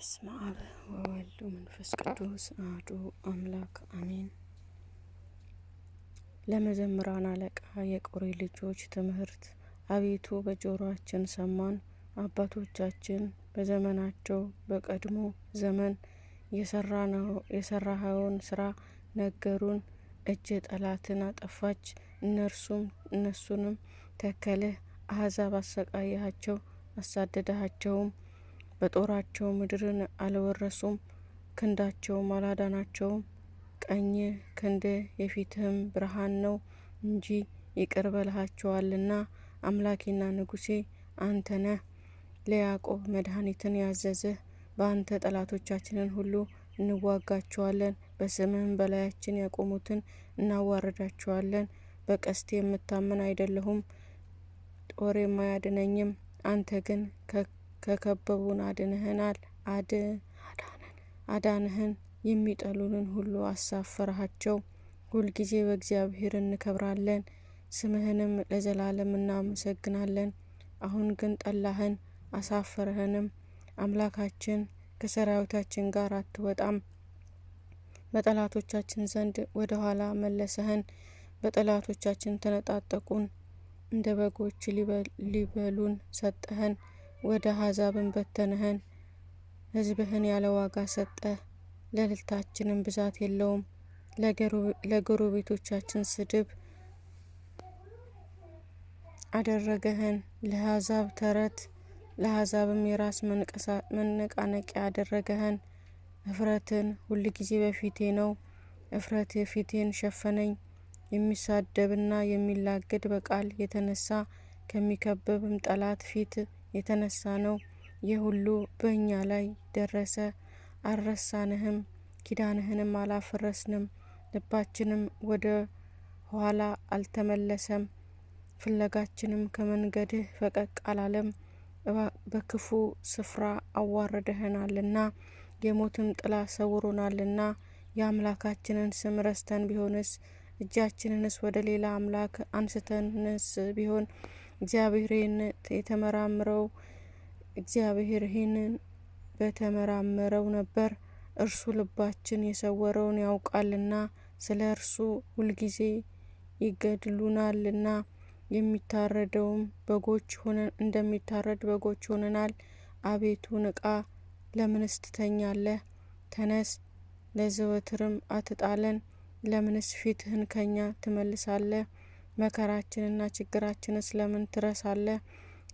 በስመ አብ ወወልድ ወመንፈስ ቅዱስ አሐዱ አምላክ አሜን። ለመዘምራን አለቃ የቆሬ ልጆች ትምህርት። አቤቱ በጆሮአችን ሰማን፣ አባቶቻችን በዘመናቸው በቀድሞ ዘመን የሠራኸውን ሥራ ነገሩን። እጅ ጠላትን አጠፋች፣ እነርሱንም ተከልህ። አሕዛብ አሰቃየሃቸው፣ አሳደድሃቸውም። በጦራቸው ምድርን አልወረሱም፣ ክንዳቸውም አላዳናቸውም። ቀኝህ ክንድህ የፊትህም ብርሃን ነው እንጂ ይቅር ብለሃቸዋልና። አምላኬና ንጉሴ አንተ ነህ። ለያዕቆብ መድኃኒትን ያዘዝህ። በአንተ ጠላቶቻችንን ሁሉ እንዋጋቸዋለን፣ በስምህም በላያችን የቆሙትን እናዋርዳቸዋለን። በቀስቴ የምታመን አይደለሁም፣ ጦሬም አያድነኝም። አንተ ግን ከከበቡን አድነኸናል አዳንህን፣ የሚጠሉንን ሁሉ አሳፈርሃቸው። ሁልጊዜ በእግዚአብሔር እንከብራለን፣ ስምህንም ለዘላለም እናመሰግናለን። አሁን ግን ጠላህን አሳፈርኸንም። አምላካችን ከሰራዊታችን ጋር አትወጣም። በጠላቶቻችን ዘንድ ወደ ኋላ መለሰህን። በጠላቶቻችን ተነጣጠቁን፣ እንደ በጎች ሊበሉን ሰጠህን። ወደ አሕዛብም በተንህን። ሕዝብህን ያለ ዋጋ ሰጠህ። ለእልልታችንም ብዛት የለውም። ለጎረቤቶቻችን ስድብ አደረገህን። ለአሕዛብ ተረት ለአሕዛብም የራስ መነቃነቂያ አደረገህን። እፍረትን ሁልጊዜ በፊቴ ነው። እፍረት ፊቴን ሸፈነኝ። የሚሳደብና የሚላገድ በቃል የተነሳ ከሚከብብም ጠላት ፊት የተነሳ ነው። ይህ ሁሉ በእኛ ላይ ደረሰ። አልረሳንህም፣ ኪዳንህንም አላፈረስንም። ልባችንም ወደ ኋላ አልተመለሰም፣ ፍለጋችንም ከመንገድህ ፈቀቅ አላለም። በክፉ ስፍራ አዋርደኸናልና የሞትም ጥላ ሰውሮናልና። የአምላካችንን ስም ረስተን ቢሆንስ፣ እጃችንንስ ወደ ሌላ አምላክ አንስተንስ ቢሆን፣ እግዚአብሔር የተመራምረው እግዚአብሔር ይህንን በተመራመረው ነበር። እርሱ ልባችን የሰወረውን ያውቃልና፣ ስለ እርሱ ሁልጊዜ ይገድሉናልና። የሚታረደውም በጎች እንደሚታረድ በጎች ሆነናል። አቤቱ ንቃ፣ ለምንስ ትተኛለህ? ተነስ፣ ለዘወትርም አትጣለን። ለምንስ ፊትህን ከኛ ትመልሳለህ? መከራችንና ችግራችንስ ለምን ትረሳለህ?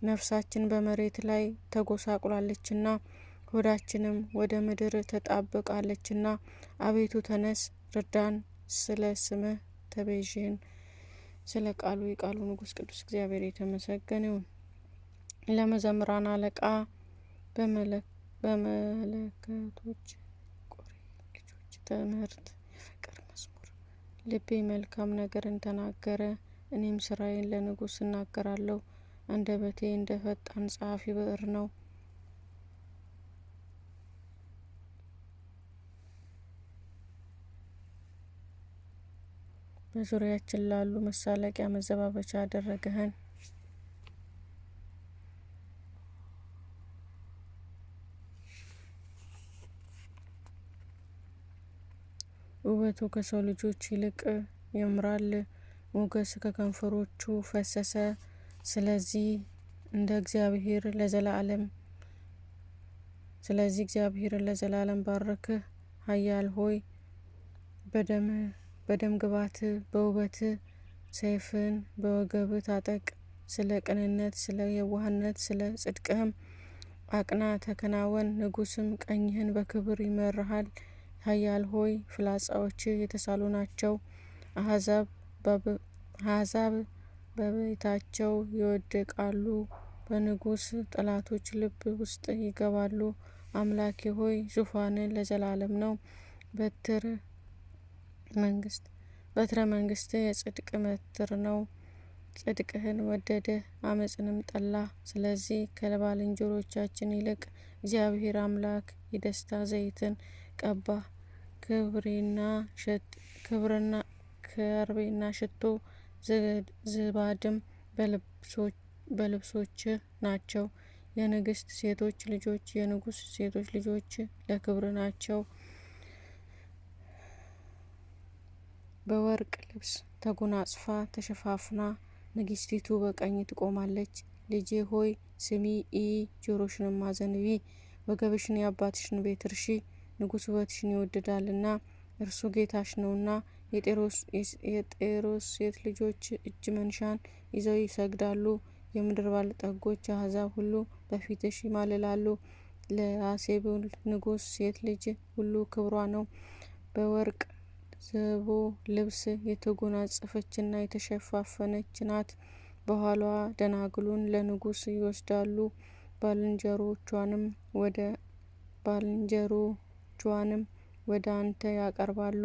ነፍሳችን በመሬት ላይ ተጎሳቁላለችና ሆዳችንም ወደ ምድር ተጣብቃለችና። አቤቱ ተነስ፣ ርዳን፣ ስለ ስምህ ተቤዠን። ስለ ቃሉ የቃሉ ንጉሥ ቅዱስ እግዚአብሔር የተመሰገነ ይሁን። ለመዘምራን አለቃ በመለከቶች ቆሬ ልጆች ትምህርት የፍቅር መዝሙር። ልቤ መልካም ነገርን ተናገረ፣ እኔም ስራዬን ለንጉሥ እናገራለሁ። አንደበቴ እንደ ፈጣን ጸሐፊ ብዕር ነው። በዙሪያችን ላሉ መሳለቂያ መዘባበቻ አደረግኸን። ውበቱ ከሰው ልጆች ይልቅ ያምራል፣ ሞገስ ከከንፈሮቹ ፈሰሰ። ስለዚህ እንደ እግዚአብሔር ለዘላለም ስለዚህ እግዚአብሔርን ለዘላለም ባረክህ። ኃያል ሆይ በደም ግባት በውበት ሰይፍን በወገብህ ታጠቅ። ስለ ቅንነት፣ ስለ የዋህነት፣ ስለ ጽድቅህም አቅና ተከናወን። ንጉስም ቀኝህን በክብር ይመራሃል። ኃያል ሆይ ፍላጻዎችህ የተሳሉ ናቸው። አሕዛብ በቤታቸው ይወድቃሉ፣ በንጉስ ጠላቶች ልብ ውስጥ ይገባሉ። አምላኬ ሆይ ዙፋንህ ለዘላለም ነው። በትረ መንግስትህ የጽድቅ በትር ነው። ጽድቅህን ወደድህ ዓመፅንም ጠላህ። ስለዚህ ከባልንጀሮቻችን ይልቅ እግዚአብሔር አምላክ የደስታ ዘይትን ቀባህ። ከርቤና ሽቶ ዝባድም በልብሶችህ ናቸው። የንግስት ሴቶች ልጆች የንጉስ ሴቶች ልጆች ለክብር ናቸው። በወርቅ ልብስ ተጎናጽፋ ተሸፋፍና ንግስቲቱ በቀኝ ትቆማለች። ልጄ ሆይ ስሚ፣ እይ፣ ጆሮሽንም አዘንቢ፣ ወገብሽን የአባትሽን ቤት እርሺ። ንጉስ ውበትሽን ይወድዳልና እርሱ ጌታሽ ነውና። የጤሮስ ሴት ልጆች እጅ መንሻን ይዘው ይሰግዳሉ። የምድር ባለጠጎች አሕዛብ ሁሉ በፊትሽ ይማልላሉ። ለአሴቦን ንጉስ ሴት ልጅ ሁሉ ክብሯ ነው። በወርቅ ዘቦ ልብስ የተጎናጸፈችና የተሸፋፈነች ናት። በኋላዋ ደናግሉን ለንጉስ ይወስዳሉ። ባልንጀሮቿንም ወደ አንተ ያቀርባሉ።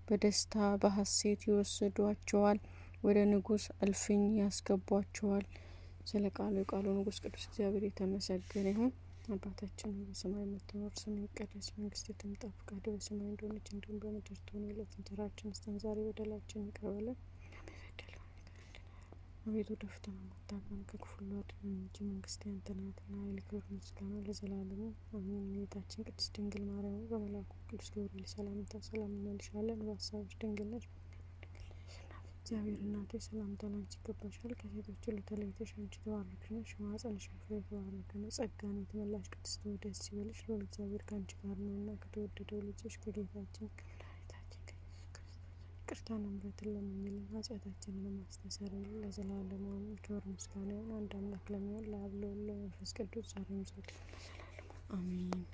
በደስታ በሐሴት ይወስዷቸዋል። ወደ ንጉስ እልፍኝ ያስገቧቸዋል። ስለ ቃሉ የቃሉ ንጉስ ቅዱስ እግዚአብሔር የተመሰገነ ይሁን። አባታችን ሆይ በሰማይ የምትኖር፣ ስምህ ይቀደስ፣ መንግስትህ ትምጣ፣ ፈቃድህ በሰማይ እንደሆነች እንዲሁም በምድር ትሁን። የዕለት እንጀራችንን ስጠን ዛሬ፣ በደላችንን ይቅር በለን አቤቱ ወደ ፈተና አታግባን፣ ከክፉ ሁሉ አድነን እንጂ መንግስት ያንተ ናትና፣ ኃይል፣ ክብር፣ ምስጋና ለዘላለሙ አሜን። እመቤታችን ቅድስት ድንግል ማርያም በመልአኩ ቅዱስ ገብርኤል ሰላምታ ሰላም እንልሻለን። በሀሳብሽ ድንግል ነሽ፣ እግዚአብሔር እናቴ ሰላምታ ላንቺ ይገባሻል። ከሴቶች ሁሉ ተለይተሽ አንቺ የተባረክሽ ነሽ፣ የማኅፀንሽ ፍሬ የተባረከ ነው። ጸጋን የተመላሽ ቅድስት ሆይ ደስ ይበልሽ፣ ልዑል እግዚአብሔር ከአንቺ ጋር ነውና ከተወደደው ልጅሽ ከጌታችን ከመድኃኒታችን ከኢየሱስ ክርስቶስ ይቅርታና ምሕረትን ለምኝልን ኃጢአታችንን አስተሰርይልን ለዘላለሙ አሜን። ክብር ምስጋና ይሁን አንድ አምላክ ለሚሆን ለአብ ለወልድ ለመንፈስ ቅዱስ ዛሬም ዘወትርም ለዘላለሙ አሜን።